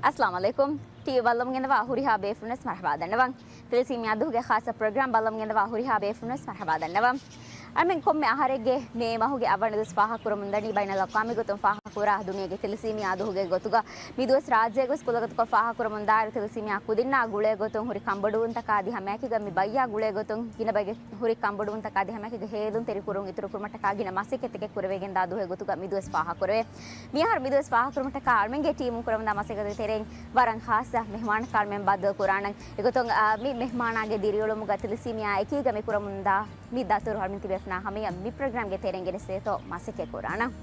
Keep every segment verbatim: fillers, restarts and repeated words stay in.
އައްސަލާމު ޢަލައިކުމް. ޓީވީ ބައްލަމުން ގެންދަވާ ހުރިހާ ބޭފުޅުންވެސް މަރުޙަބާ ދަންނަވަން. ތިލިސީމިއާ ދުވަހުގެ ޚާއްޞަ ޕްރޮގްރާމް ބައްލަމުން ގެންދަވާ ހުރިހާ ބޭފުޅުންވެސް މަރުޙަބާ ދަންނަވަން. އަޅަމެން ކޮންމެ އަހަރެއްގެ މޭ މަހުގެ އަވަން ދުވަސް ފާހަގަކުރަމުންދަނީ ބައިނަލްއަޤްވާމީ ގޮތުން ފާހަގަކުރާ ދުނިޔޭގެ ތިލިސީމިއާ ދުވަހުގެ ގޮތުގަ. މި ދުވަސް ރާއްޖޭގަ ވެސް ކުލަގަތުކޮށް ފާހަގަކުރަމުންދާއިރު، ތިލިސީމިއާ ކުދިންނާ ގުޅޭ ގޮތުން ހުރި ކަންބޮޑުވުންތަކާ ދިހަ މާކީގަ މި ބައްޔާ ގުޅޭ ގޮތުން ގިނަ ބައެއްގެ ހުރި ކަންބޮޑުވުންތަކާ ދިހަ މާކީގަ ހޭލުންތެރިކުރުން އިތުރުކުރުމަށްޓަކާ ގިނަ މަސައްކަތްތަކެއް ކުރެވިގެންދާ ދުވަހެއް ގޮތުގަ މި ދުވަސް ފާހަގަކުރެވޭ. މި އަހަރު މި ދުވަސް ފާހަގަކުރުމަށްޓަކާ އަޅަމެންގެ ޓީމުން ކުރަމުންދާ މަސައްކަތުގެ ތެރެއިން ވަރަށް ޚާއްޞަ މެހްމާނަކާ އަޅަމެން ބައްދަލު ކުރާނަން. އެގޮތުން، އާ، މި މެހްމާނާގެ ދިރިއުޅުމުގަ ތިލިސީމިއާ އެކީގަ މި ކުރަމުންދާ މި ދަތުރު އަޅަމެން ތިބޭފުޅުންނާ ހަމަޔަށް މި ޕްރޮގްރާމްގެ ތެރެއިން ގެނެސްދޭތޯ މަސައްކަތް ކުރާނަން.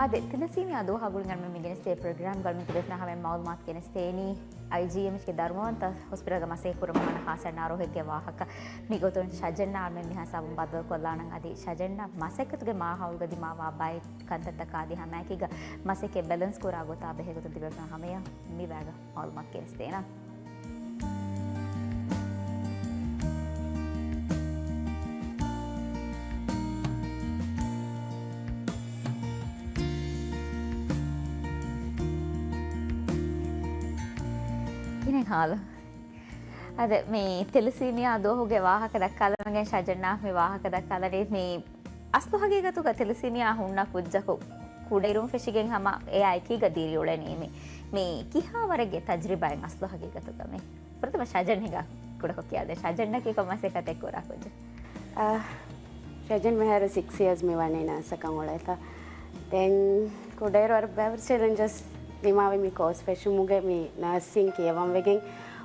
އާދެ، ތިލިސީމިއާ ދުވަހާ ގުޅިގެން މި ގެނެސްދޭ ޕްރޮގްރާމްގަ އަޅަމެން ތިބޭފުޅުންނާ ހަމަޔަށް މައުލޫމާތު ގެނެސްދޭނީ އައިޖީއެމްއެޗްގެ ދަރުމަވަންތަ ހޮސްޕިޓަލްގަ މަސައްކަތް ކުރަމުން ވަންނަ ޚާއްޞަ ނަރުހެއްގެ ވާހަކަ. މިގޮތުން ޝަޖަންނާ އަޅަމެން މިހާ ހިސާބުން ބައްދަލުކޮށްލާނަން. އަދި ޝަޖަންނާ މަސައްކަތުގެ މާހައުލުގަ ދިމާވާ ބައެއް ކަންތައްތަކާ ދިހަ މާކީގަ މަސައްކަތް ބެލެންސް ކުރާ ގޮތާ ބެހޭ ގޮތުން ތިބޭފުޅުންނާ ހަމަޔަށް މި ބައިގަ މައުލޫމާތު ގެނެސްދޭނަން. ކިހިނެއް ހާލު؟ އާދެ، މި ތެލެސީމިއާ ދުވަހުގެ ވާހަކަ ދައްކާލަމުގެ ޝަޖަންނާ މި ވާހަކަ ދައްކާލަނީ މި އަސްލު ހަގީގަތުގަ ތެލެސީމިއާ ހުންނަ ކުއްޖަކު ކުޑައިރުން ފެށިގެން ހަމަ އެއާ އެކީގަ ދިރިއުޅެނީ މި، މި ކިހާވަރެއްގެ ތަޖްރިބާއެއް އަސްލު ހަގީގަތުގަ މި؟ ފުރަތަމަ ޝަޖަން ހިނގާ ކުޑަކޮށް ކިޔާދޭ. ޝަޖަންނަކީ ކޮން މަސައްކަތެއް ކުރާ ކުއްޖެއް؟ އާ، ޝަޖަން މިހާރު ސިކްސް އިޔާސް މި ވަނީ ނަރސަކަށް އުޅޭތާ. ދެން ކުޑައިރު ވަރަށް ބައިވަރު ޗެލެންޖަސް ދިމާވި މި ކޯސް ފެށުމުގެ މި ނަރސިން ކިޔަވަން ވެގެން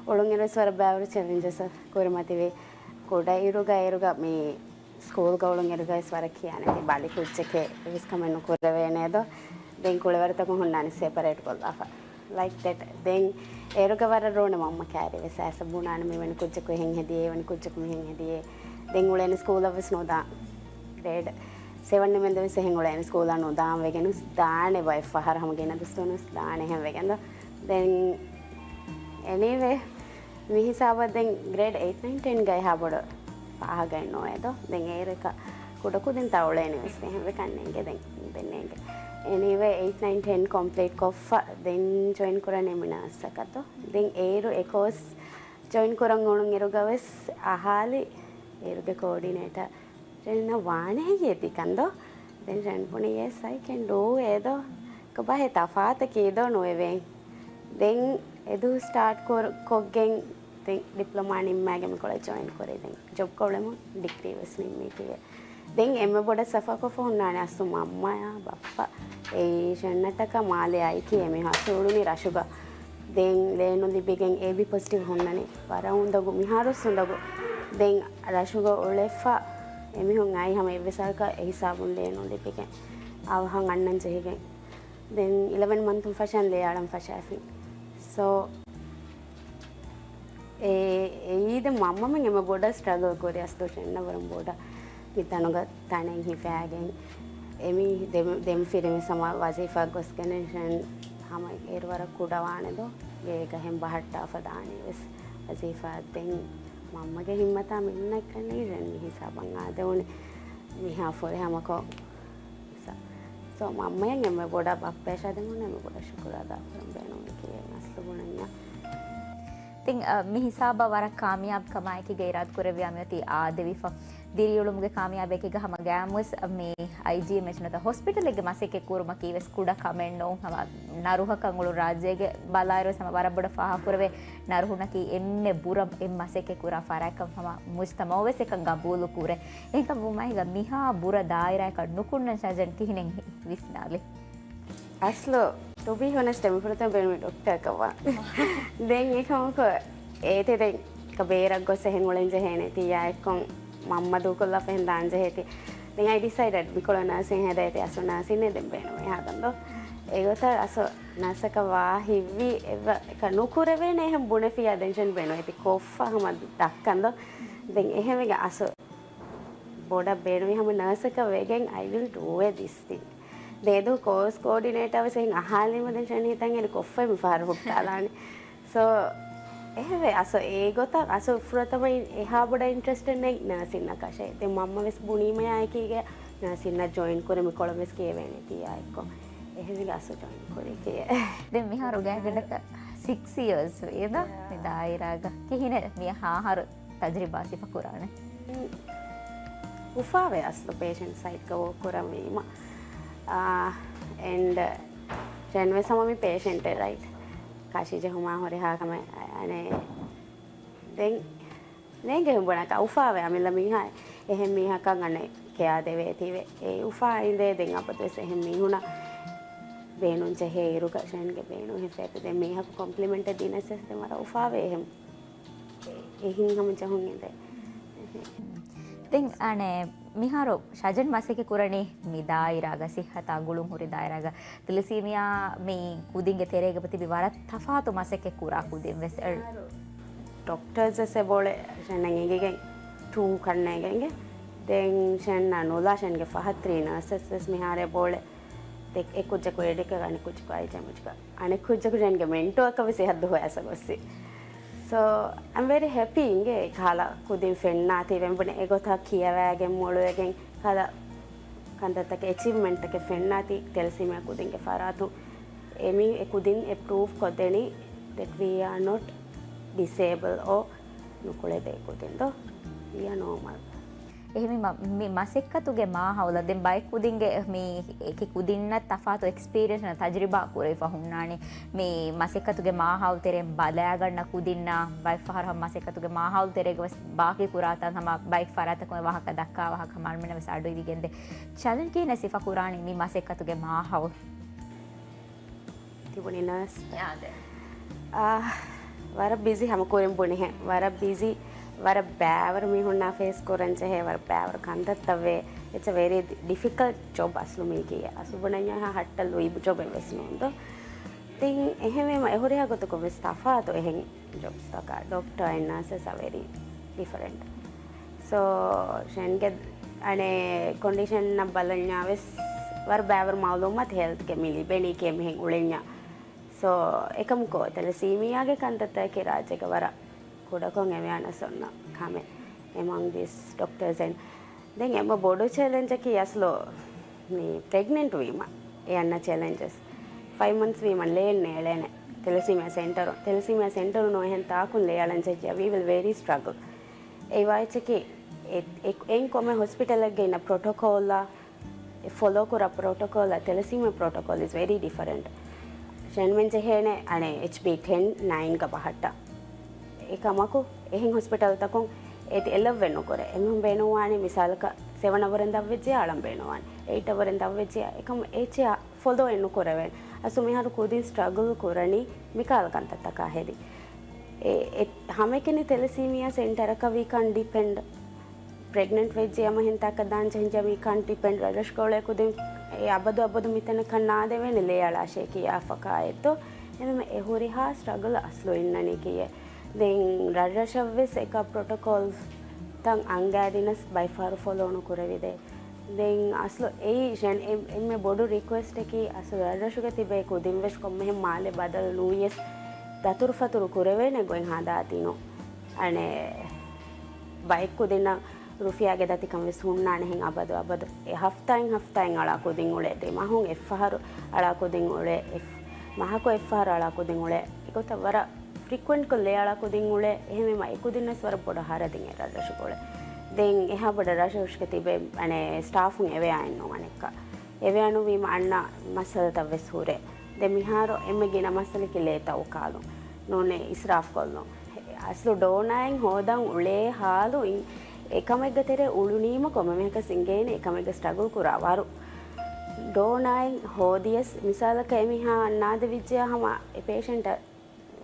އުޅުން އިރުވެސް ވަރަށް ބައިވަރު ޗެލެންޖަސް ކުރިމަތިވި. ކުޑައިރުގަ އޭރުގަ މި ސްކޫލްގަ އުޅުން އިރުގައިސް ވަރަށް ކިޔާނެ ތި ބަލި ކުއްޖެކޭ އެވެސް ކަމެއް ނުކުރެވޭނެ ދޯ. ދެން ކުޅެވަރުތަކުން ހުންނާނެ ސެޕަރޭޓް ކޮށްލާފަ. ލައިކް ދެޓް. ދެން އޭރުގަ ވަރަށް ރޯނެ މަންމަ ކައިރިވެސް އައިސް ބުނާނެ މިވެނި ކުއްޖަކު އެހެން ހެދިޔޭ، އެވެނި ކުއްޖަކު މިހެން ހެދިޔޭ. ދެން އުޅޭނެ ސްކޫލަށްވެސް ނުދާ. ގްރޭޑް ސެވަން ނިމެންދެވެސް އެހެން އުޅޭނެ ސްކޫލަށް ނުދާން ވެގެން ވެސް ދާނެ ބައެއް ފަހަރު ހަމަ ގިނަ ދުސްތުވަސް ދާނެ އެހެން ވެގެން ދޯ. ދެން އެނީވޭ މި ހިސާބަށް ދެން ގްރޭޑް އެއިޓް ނައިން ޓެންގައި އެހާ ބޮޑު ފާހަގައެއް ނޯވޭ ދޯ. ދެން އޭރު އެކަ ކުޑަ ކުދިންތާ އުޅޭނެ ވެސް އެހެންވެ ކަންނޭނގެ ދެން ދެންނޭނގެ. އެނީވޭ އެއިޓް ނައިން ޓެން ކޮމްޕްލީޓް ކޮށްފަ ދެން ޖޮއިން ކުރަނީ މި ނާސްއަކަށް ދޯ. ދެން އޭރު އެ ކޯސް ޖޮއިން ކުރަން އުޅުން އިރުގަ ވެސް އަހާލި އޭރުގެ ކޯޑިނޭޓަ ޝަންނަ ވާނެ ހެއްޔޭ ތިކަން ދޯ؟ ދެން ޝަން ބުނި ޔެސް އައި ކެން ޑޫ އޭ ދޯ. ކޮބާހޭ ތަފާތަކީ ދޯ ނުވެވޭ. ދެން އެދު ސްޓާޓް ކޮށްގެން ދެން ޑިޕްލޮމާ ނިންމާގެން މިކޮޅަށް ޖޮއިން ކުރި. ދެން ޖޮބް ކޮޅެމު ޑިގްރީ ވެސް ނިންމީތީ. ދެން އެންމެ ބޮޑަށް ސަފާކޮށްފަ ހުންނާނެ އަސްލު މަންމަޔާ ބައްޕަ އެއީ ޝަންނަށްޓަކާ މާލެ އައިކީ އެމީހާ އުޅުނީ ރަށުގަ. ދެން ލޭނު ލިބިގެން އޭ ބީ ޕޮޒިޓިވް ހުންނަނީ. ވަރަށް އުނދަގޫ މިހާރު އުނދަގޫ. ދެން ރަށުގަ އުޅެފަ އެމީހުން އައި ހަމަ އެއްވެސް އަހަރަކަށް އެހިސާބުން ލޭނު ލިބިގެން އަވަހަށް އަންނަން ޖެހިގެން. ދެން އިލެވެން މަންތުން ފަށަން ލޭ އަޅަން ފަށާފިން. ސޯ، އެ، އެއީ ދެން މަންމަމެން އެންމެ ބޮޑަށް ސްޓްރަގަލް ކުރި އަސްލު ޝަންނަ ވަރަށް ބޮޑަށް މި ތަނުގަ ތަނެއް ހިފައިގެން އެމީ ދެމި-، ދެމި ފިރިމި ސަމާ ވަޒީފާ ގޮސްގެނެ ޝަން ހަމަ އޭރު ވަރަށް ކުޑަވާނެ ދޯ. ގޭގަ ހެން ބަހައްޓާފަ ދާނީ ވެސް ވަޒީފާ. ދެން މަންމަގެ ހިންމަތާ މިންނައްކަނީ ޝަން މި ހިސާބަށް އާދެވުނެ މިހާ ފުރިހަމަކޮށް. ސޯ، މަންމަޔަށް އެންމެ ބޮޑަށް ބައްޕަޔަށާ ދެމުން އެންމެ ބޮޑަށް ޝުކުރު އަދާކުރަން ބޭނުންވެކޭ އަސްލު ބުނަންޏާ. ތިން، އަ، މި ހިސާބަށް ވަރަށް ކާމިޔާބު ކަމާއެކީގަ އިރާދަކުރެއްވިޔާ މިއޮތީ އާދެވިފަ. ދިރިއުޅުމުގެ ކާމިޔާބެއްގަ ހަމަ ގައިމުވެސް މި އައިޖީއެމްއެޗް ނުވަތަ ހޮސްޕިޓަލެއްގެ މަސައްކަތް ކުރުމަކީ ވެސް ކުޑަ ކަމެއް ނޫން. ހަމަ ނަރުހަކަށް އުޅުން ރާއްޖޭގެ ބަލާއިރުވެސް ހަމަ ވަރަށް ބޮޑަށް ފާހަގަކުރެވޭ ނަރުހުންނަކީ އެންމެ ބުރަ އެއް މަސައްކަތް ކުރާ ފަރާތްކަން ހަމަ މުޖްތަމައުވެސް އެކަން ގަބޫލު ކުރޭ. އެހެންކަމުން މައިގަ މިހާ ބުރަ ދާއިރާއަކަށް ނުކުންނަން ޝަޖަން ކިހިނެއް ވިސްނާލީ؟ އަސްލު، ޓު ބީ ހޮނެސްޓް، މި ފުރަތަމަ ބޭނުމީ ޑޮކްޓަރަކަށް ވާން. ދެން އެކަމަކު އޭތި ދެން ބޭރަށް ގޮސް އެހެން އުޅެން ޖެހޭނެ ތިޔާ އެއްކޮން މަންމަ ދޫކޮށްލާފަ އެހެން ދާން ޖެހޭތީ. ދެން އައި ޑިސައިޑެޑް މިކޮޅަށް ނާސިން ހެދޭތީ އަސްލު ނާސިން ދެން ބޭނުމޭ ހަދަން ދޯ. އެގޮތަށް އަސްލު ނާސަކަށް ވާ ހިތްވީ އެއްވަ އެކަ ނުކުރެވޭނެ އެހެން ބުނެފިޔާ ދެން ޝަން ބޭނުން އޭތި ކޮށްފަ ހަމަ ދައްކަން ދޯ. ދެން އެހެންވެގެން އަސްލު ބޮޑަށް ބޭނުމީ ހަމަ ނާސަކަށް ވެގެން I will do a this thing. ދޭދޫ ކޯސް ކޯޑިނޭޓާ ވެސް އެހެން އަހާލީމަ ދެން ޝަން ހިތަން އެރި ކޮށްފައި މި ފަހަރު ހުއްޓާލާނެ. ސޯ، އެހެވެ އަސް އޭގޮތަށް އަސް ފުރަތަމަ އެހާ ބޮޑަށް އިންޓްރެސްޓެއް ނެތް ނާސިންނަކަށެ. ދެން މަންމަ ވެސް ބުނީމަޔާ އެކީގެ ނާސިންނަށް ޖޮއިން ކުރެ މިކޮޅަށް ވެސް ކިޔެވޭނެ ތިޔާ އެއްކޮށް. އެހެންވެގެ އަސް ޖޮއިން ކުރި ކިޔެ. ދެން މިހާރު ގާތްގަނޑަކަށް ސިކްސް އިޔާސް ވޭދާ މި ދާއިރާގަ. ކިހިނެއް މި ހާހަރު ތަޖްރިބާ ސިފަ ކުރާނެ؟ އުފާވޭ އަސްލު ޕޭޝަންޓް ސައިޑްގަ ވޯކް ކުރަން ވީމަ. އާ، އެންޑް ޝަން ވެސް ހަމަ މި ޕޭޝަންޓެއް ރައިޓް. ކާށި ޖެހުމާ ހުރިހާ ކަމެއް އަނެ. ދެން ނޭނގެ ހުން ބުނަކަ އުފާވޭ އަމިއްލަ މީހާ އެހެން މީހަކަށް އަނެ ކެއާ ދެވޭތީވެ. އެ އުފާ އިނދޭ ދެން އަބަދުވެސް އެހެން މީހުނަށް ބޭނުން ޖެހޭ އިރުގަ ޝަންގެ ބޭނުން ހިފޭތަ ދެން މީހަކު ކޮމްޕްލިމެންޓެއް ދިނަސް ދެން ވަރަށް އުފާވޭ އެހެން. އެހެން ހަމަ ޖަހުން އިނދޭ. ދެން އަނެ މިހާރު ޝަޖަން މަސައްކަތް ކުރަނީ މި ދާއިރާގަ ސިއްހަތާ ގުޅުން ހުރި ދާއިރާގަ. ތެލަސީމިއާ މި ކުދިންގެ ތެރޭގަ ތިބި ވަރަށް ތަފާތު މަސައްކަތް ކުރާ ކުދިން ވެސް އެ، ޑޮކްޓަރސް ވެސް އެބައުޅޭ ޝަން އެނގިގެން ޓޫ ކަންނޭގެންގެ. ދެން ޝަން ނުލާ ޝަންގެ ފަހަތް ތްރީ ނަރސަސް ވެސް މިހާރު އެބައުޅޭ. އެ ކުއްޖަކު އެޑިކަ އަނެއް ކުއްޖަކު އައިޖަމުޖުކަ. އަނެއް ކުއްޖަކު ޝަންގެ މެންޓޯއަކަށް ވެސް އެހައްދު ހޮޔަސް ގޮއްސި. So, I'm very happy އިނގޭ ކަހަލަ ކުދިން ފެންނާތީ ވެންބުނެ އެގޮތަށް ކިޔަވައިގެން މޮޅުވެގެން ކަހަލަ ކަންތައްތަކެއް އެޗީވްމަންޓްތަކެއް ފެންނާތީ ތެލަސީމިއާ ކުދިންގެ ފަރާތުން. އެމީ އެ ކުދިން އެ ޕްރޫވް ކޮށްދެނީ that we are not disabled or ނުކުޅެދޭ ކުދިން ދޯ. We are normal. އެހެންވީމަ، މި މަސައްކަތުގެ މާހައުލަށް ދެން ބައެއް ކުދިންގެ މި އެކި ކުދިންނަށް ތަފާތު އެކްސްޕީރިއެންސް ތަޖްރިބާ ކުރެވިފަ ހުންނާނެ. މި މަސައްކަތުގެ މާހައުލު ތެރެއިން ބަލާގަންނަ ކުދިންނަށް ބައެއް ފަހަރު ހަމަ މަސައްކަތުގެ މާހައުލު ތެރޭގަ ވެސް ބާކީ ކުރާތަން ހަމަ ބައެއް ފަރާތަކުން ވާހަކަ ދައްކާ ވާހަކަ ހަމަ އަޅުމެންނަށް ވެސް އަޑުއިވިގެންދޭ. ޗެލެންޖް ކިހިނެއް ސިފަ ކުރާނީ މި މަސައްކަތުގެ މާހައުލު؟ ތިބުނީ ނަރސް. އާ، ވަރަށް ބިޒީ ހަމަ ކުރިން ބުނިހެން. ވަރަށް ބިޒީ، ވަރަށް ބައިވަރު މީހުންނާ ފޭސް ކުރަން ޖެހޭ، ވަރަށް ބައިވަރު ކަންތައްތައް ވޭ. It's a very difficult job އަސްލު މީގެ. އަސްލު ބުނަންޏާ ހައްޓަ ލުއިބު ޖޮބެއް ވެސް ނޫން ދޯ. ތިން އެހެންވީމަ އެހުރިހާ ގޮތަކުން ވެސް ތަފާތު އެހެން ޖޮބްސްތަކާ. ޑޮކްޓަރ އެންޑް ނާސަސް އާ ވެރީ ޑިފަރެންޓް. ސޯ، ޝެންގެ އަނެއް ކޮންޑިޝަންއަށް ބަލަންޏާ ވެސް ވަރަށް ބައިވަރު މައުލޫމާތު ހެލްތްގެ މި ލިބެނީ ކިހިނެއް އުޅެންޏާ. ސޯ، އެކަމަކު ތެލަސީމިއާގެ ކަންތައްތަކަކީ ރާއްޖޭގަ ވަރަށް ކުޑަކޮށް އެވެއާނަސް އޮންނަ ކަމެއް among these doctors and ދެން އެންމެ ބޮޑު ޗެލެންޖަކީ އަސްލު މި ޕްރެގްނެންޓް ވީމަ އެ އަންނަ ޗެލެންޖަސް. ފައިވް މަންތްސް ވީމަ ލޭން ނޭޅޭނެ ތެލަސީމިއާ ސެންޓަރު. ތެލަސީމިއާ ސެންޓަރު ނޫން އެހެން ތާކުން ލޭއަޅަން ޖެއްޖެ. We will very struggle. އެ ވާއެއްޗަކީ އެ، އެ، އެއިން ކޮންމެ ހޮސްޕިޓަލެއްގަ އިންނަ ޕްރޮޓޮކޯލްއާ، އެ ފޮލޯ ކުރާ ޕްރޮޓޮކޯލްއާ ތެލަސީމިއާ ޕްރޮޓޮކޯލް is very different. ޝެންމެން ޖެހޭނެ އަނެއް އެޗް ބީ ޓެން ނައިންގަ ބަހައްޓަ. އެކަމަކު، އެހެން ހޮސްޕިޓަލްތަކުން އޭތި އެލައްވެ ނުކުރޭ. އެމީހުން ބޭނުންވާނީ މިސާލަކަށް ސެވަން އަވަރެން ދަށްވެއްޖެޔާ އަޅަން ބޭނުންވާނެ. އެއިޓް އަވަރެން ދަށްވެއްޖެޔާ އެކަމަކު އޭޗެއާ ފޮލޯ އެއް ނުކުރެވޭނެ. އަސްލު މިހާރު ކުދިން ސްޓްރަގުލް ކުރަނީ މިކަހަލަ ކަންތައްތަކާ ހެދި. އެ، އެ، ހަމައެކަނި ތެލަސީމިއާ ސެންޓަރަކަށް we can't depend. ޕްރެގްނެންޓް ވެއްޖެ އަމަ ހެންތާކަށް ދާން ޖެހިންޖެ we can't depend. ރަށްރަށުގަ އުޅޭ ކުދިން އެ އަބަދު އަބަދު މިތަނަކަށް ނާދެވޭނެ ލޭއަޅާށޭ ކިޔާފަ ކާއެއްތޯ. އެންމެ އެ ހުރިހާ ސްޓްރަގުލް އަސްލު އިންނަނީ ކިއެއް. ދެން ރަށްރަށަށްވެސް އެކަ ޕްރޮޓޮކޯލް ތަން އަންގާދިނަސް ބައިފަހަރު ފޮލޯ ނުކުރެވިދޭ. ދެން އަސްލު އެއީ ޝެން އެ، އެންމެ ބޮޑު ރިކުއެސްޓަކީ އަސްލު ރަށްރަށުގަ ތިބޭ ކުދިންވެސް ކޮންމެހެން މާލެ ބަދަލު ނުވިޔަސް ދަތުރުފަތުރު ކުރެވޭނެ ގޮތް ހަދާތީނު. އަނެއް ބައެއް ކުދިންނަށް ރުފިޔާގެ ދަތިކަން ވެސް ހުންނާނެހެން އަބަދު އަބަދު. އެ ހަފްތާއިން ހަފްތާއިން އަޅާ ކުދިން އުޅޭ. ދެ މަހުން އެއްފަހަރު އަޅާ ކުދިން އުޅޭ. އެ މަހަކު އެއްފަހަރު އަޅާ ކުދިން އުޅޭ. އެގޮތަށް ވަރަށް ފްރީކުއެންޓްކޮށް ލޭއަޅާ ކުދިން އުޅޭ. އެހެންވީމަ އެ ކުދިންނަސް ވަރަށް ބޮޑަށް ހަރަދިން އެ ރަށްރަށުގަ އުޅޭ. ދެން އެހާ ބޮޑަށް ރަށްރަށުގަ ތިބޭ އަނެއް ސްޓާފުން އެވެއާ އެއްނު އަނެއްކާ. އެވެއާނުވީމަ އަންނަ މައްސަލަތައް ވެސް ހުރޭ. ދެން މިހާރު އެންމެ ގިނަ މައްސަލަކީ ލޭ ތައުކާލުން. ނޫނީ އިސްރާފްކޮށްލުން. އަސްލު ޑޯނާއެއް ހޯދަން އުޅޭ ހާލު އިން-، އެކަމެއްގަ ތެރޭ އުޅުނީމަ ކޮންމެ މީހަކަސް އިނގޭނެ އެކަމެއްގަ ސްޓްރަގުލް ކުރާ ވަރު. ޑޯނާއެއް ހޯދިޔަސް މިސާލަކަށް އެމީހާ ނާދެވިއްޖެޔާ ހަމަ އެ ޕޭޝަންޓަށް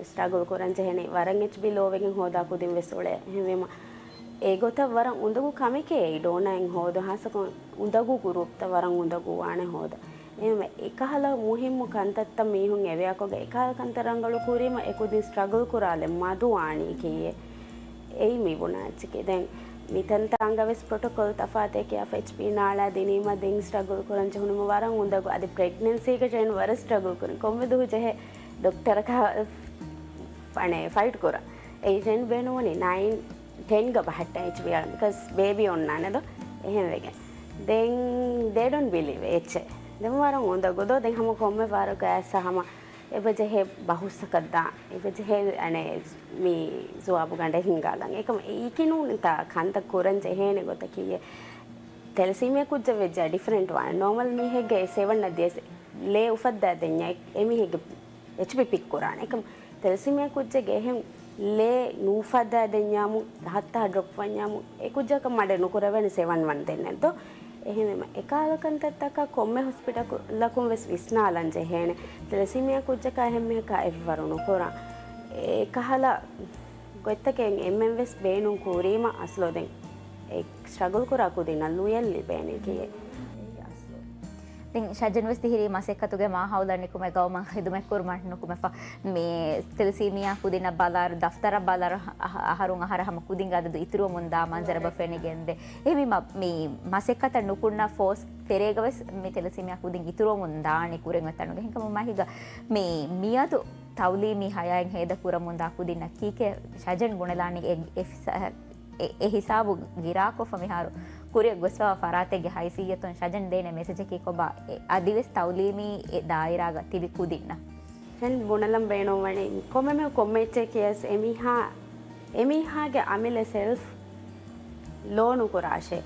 ސްޓްރަގުލް ކުރަން ޖެހެނީ. ވަރަށް އެޗްބީ ލޯވެގެން ހޯދާ ކުދިން ވެސް އުޅޭ. އެހެންވީމަ އެގޮތަށް ވަރަށް އުނދަގޫ ކަމެކޭ އެއީ ޑޯނާއެއް ހޯދުން. ހާއްސަކޮށް އުނދަގޫ ގުރޫޕްތައް ވަރަށް އުނދަގޫ ވާނެ ހޯދަން. އެހެންވެ، އެކަހަލަ މުހިއްމު ކަންތައްތައް މީހުން އެވެއާކޮށްގެ އެކަހަލަ ކަންތައް ރަނގަޅު ކުރީމަ އެ ކުދިން ސްޓްރަގުލް ކުރާލެއް މަދު ވާނީ ކިއްޔެއް؟ އެއީ މި ބުނާ އެއްޗަކީ. ދެން މިތަންތާނގަ ވެސް ޕްރޮޓޮކޯލް ތަފާތެއް ކިޔާފަ އެޗްޕީ ނާޅާ ދިނީމަ ދެން ސްޓްރަގުލް ކުރަން ޖެހުނުމަ ވަރަށް އުނދަގޫ. އަދި ޕްރެގްނެންސީގަ ޖެހެން ވަރަށް ސްޓްރަގުލް ކުރިން. ކޮންމެ ދުވަހު ޖެހޭ ޑޮކްޓަރަކާ ފަނޭ ފައިޓް ކުރަން. އެ ޖެހެން ބޭނުންވަނީ ނައިން، ޓެންގަ ބަހައްޓަން އެޗްބީ އަޅަން. ބިކޮޒް ބޭބީ އޮންނާނެ ދޯ. އެހެން ވެގެން. ދެން ދޭ ޑޯންޓް ބިލީވް އެއްޗެއް. ދެން ވަރަށް އުނދަގޫ ދޯ. ދެން ހަމަ ކޮންމެ ފަހަރަކު އައިސް ހަމަ އެބަ ޖެހޭ ބަހުސްތަކަށް ދާން. އެބަ ޖެހޭ އަނެއް މި ޒުވާބު ގަނޑެއް ހިންގާލަން. އެކަމަ އެއީކީ ނޫންތާ ކަންތައް ކުރަން ޖެހޭނެ ގޮތަކީ. ތެލަސީމިއާ ކުއްޖެއް ވެއްޖާ ޑިފަރެންޓް ވާނެ. ނޯމަލް މީހެއްގެ ސެވަން އަށް ދިޔަސް ލޭ އުފައްދާ ދެންޏާ އެމީހެއްގެ އެޗްބީ ޕިކް ކުރާނެ. އެކަމަ ތެލަސީމިއާ ކުއްޖެއްގެ އެހެން ލޭ ނޫފައްދާ ދެންޏާމު، ހައްތާ ޑްރޮޕް ވަންޏާމު، އެ ކުއްޖަކަށް މަޑެއް ނުކުރެވޭނެ ސެވަން ވަން ދެންނެއް ދޯ. އެހެންވީމަ އެކަހަލަ ކަންތައްތަކަށް ކޮންމެ ހޮސްޕިޓަލަކުން ވެސް ވިސްނާލަން ޖެހޭނެ. ތެލަސީމިއާ ކުއްޖަކާ އެހެން މީހަކާ އެއްވަރު ނުކުރާ. އެކަހަލަ ގޮތްތަކެއް އެންމެން ވެސް ބޭނުން ކުރީމަ އަސްލު ދެން އެ ސްޓްރަގުލް ކުރާ ކުދިންނަށް ލުޔެއް ލިބޭނެ ކިޔޭ. ދެން ޝަޖަން ވެސް ތިހިރީ މަސައްކަތުގެ މާހައުލަށް ނިކުމެ ގައުމަށް ޚިދުމަތް ކުރުމަށް ނުކުމެފަ. މި ތެލަސީމިއާ ކުދިންނަށް ބަލާއިރު، ދަފްތަރަށް ބަލާއިރު، އަހަ-، އަހަރުން އަހަރަށް ހަމަ ކުދިންގެ އަދަދު އިތުރުވަމުން ދާ މަންޒަރެއް ފެނިގެންދޭ. އެހެންވީމަ މި މަސައްކަތަށް ނުކުންނަ ފޯސް ތެރޭގަ ވެސް މި ތެލަސީމިއާ ކުދިން އިތުރުވަމުން ދާނީ ކުރިން އޮތް ތަނުގަ. އެހެންކަމުން މާހިގަ މި މިއަދު ތައުލީމީ ހަޔާތް ހޭދަ ކުރަމުންދާ ކުދިންނަށް ކީކޭ ޝަޖަން ބުނެލާނީ އެ، އެ ފިސާ-، އެ، އެ ހިސާބު ގިރާކޮށްފަ މިހާރު ކުރިއަށް ގޮސްފަވާ ފަރާތެއްގެ ހައިސިއްޔަތުން ޝަޖަން ދޭނެ މެސެޖަކީ ކޮބާ؟ އެ، އަދިވެސް ތައުލީމީ އެ ދާއިރާގަ ތިބި ކުދިންނަށް. ޝަޖަން ބުނެލަން ބޭނުންވަނީ ކޮންމެ މީހަކު ކޮންމެ އެއްޗެއް ކިޔަސް އެމީހާ، އެމީހާގެ އަމިއްލަ ސެލްފް ލޯ ނުކުރާށޭ.